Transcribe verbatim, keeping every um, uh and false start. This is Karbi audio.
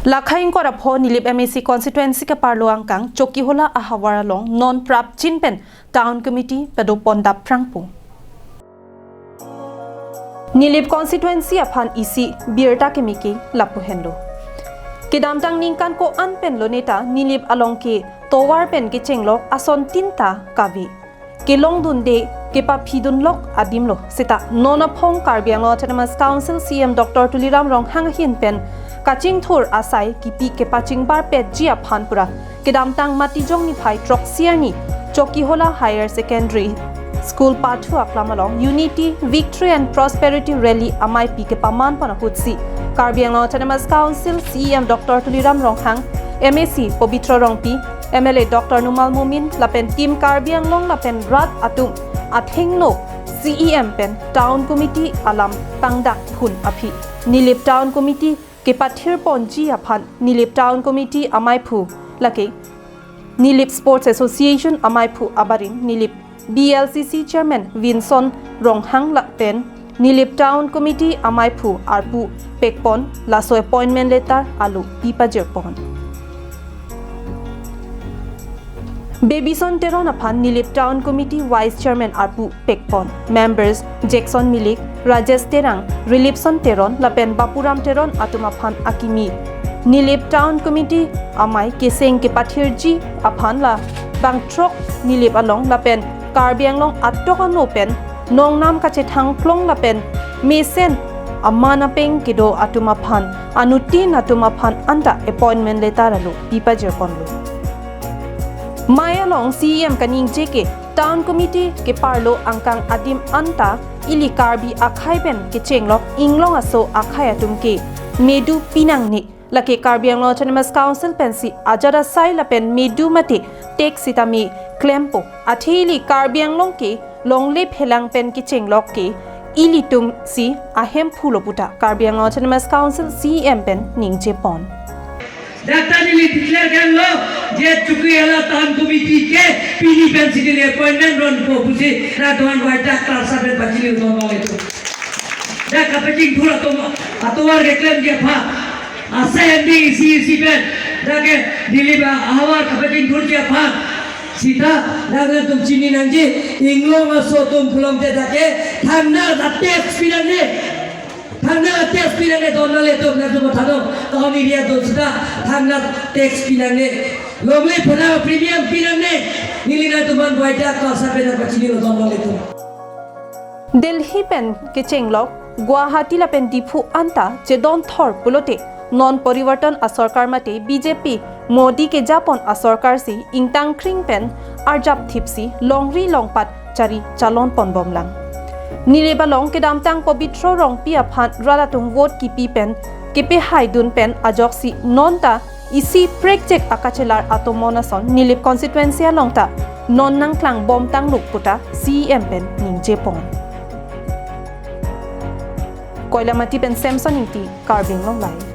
Lakhai ingkoi ra pho Nilip M A C constituency keparlo angkang Chokihola ahavar along non prapjin pen town committee padopon dapprang pu. Nilip constituency aphan isi birta keme ke lapu henlo. Kedamtang ningkan ko-an pen loneta Nilip along ke tovar pen kechenglok ason tin ta kave. Kelongdunde kepaphidunlok adim lo seta non aphong Karbi Anglong Autonomous Council C E M Doctor Tuliram Ronghang ahin pen kachingthur asai kipi kepachingbar petji aphan pura kedamtang Matijong niphai throksi arni Chokihola Higher Secondary School pathu aklam along Unity, Victory and Prosperity Rally ameipi kepaman pon ahutsi Karbi Anglong Autonomous Council C E M Doctor Tuliram Ronghang, M A C Pobitro Rongpi, M L A Doctor Numal Momin lapen Team Karbi Anglong lapen rat atum athengno C E M pen Town Committee alam pangdak hun aphi Nilip Town Committee kepathir ponji aphan Nilip Town Committee ameiphu lake Nilip Sports Association ameiphu abarim Nilip B L C C Chairman Vinson Ronghang lapen Nilip Town Committee ameiphu arpu pekpon laso appointment letter alu pipajirpon. Bebison Teron aphan Nilip Town Committee Vice Chairman arpu pekpon. Members Jackson Milik, Rajesh Terang, Rilipson Teron lapen Bapuram Teron atum aphan akimi Nilip Town Committee amei keseng kepathirji aphan la bangthrok Nilip along lapen Karbi Anglong atok ano pen nongnam kachethangklong lapen mesen aman apeng kedo atum aphan anutin atum aphan anta appointment letter alu pipajirponlo. Mei along C E M kaningje ke Town Committee keparlo angkang adim anta ili Karbi akhei pen kechenglok inglong aso akhei atum ke medu pinangne lake Karbi Anglong Autonomous Council pensi ajat asai lapen medu mate tek sitame klempo. Athe ili Karbi Anglong ke longle phelang pen kechenglok ke ilitum si ahemphu lo puta Karbi Anglong Autonomous Council C E M pen ningjepon. Dak ta neli declare kan lo, je Chokihola Town Committee ke pini pensi neli appointment ronpo pusi rat doan wai dak ta saben pachini uton bang itu. Dak kapachingthur atum atovar keklemji aphan, asai M D isi isi pen dak ke Nilip ahavar kapachingthurji aphan. Sita dak nangtum chini nangji, inglong aso atum pulom te dak ke thangnatte tax pinangne. Thangnatte tax pinangne don nanglitum, nangtum thadong, town area do sita thangnatte tax pinangne. Longle phelang premium pinangne. Neli nangtum aphan wai dak ta saben pachini lo don nanglitum. Delhi pen kechenglok Guwahati lapen Diphu anta chedon thor pulote non porivartan asorkar mate B J P Modi kejapon asorkar si ingtangkring pen arjap thipsi longri longpat chari chalon ponbomlang. Nilip along kedamtang Pobitro Rongpi aphan rat atum vote kipi pen kepehaidun pen ajoksi non ta isi prekjek akachelar atomon ason Nilip constituency along ta non nangklangbom tanglo puta C E M pen ningjepon. Koilamati pen Samson Ingti, Karbi Anglong Live.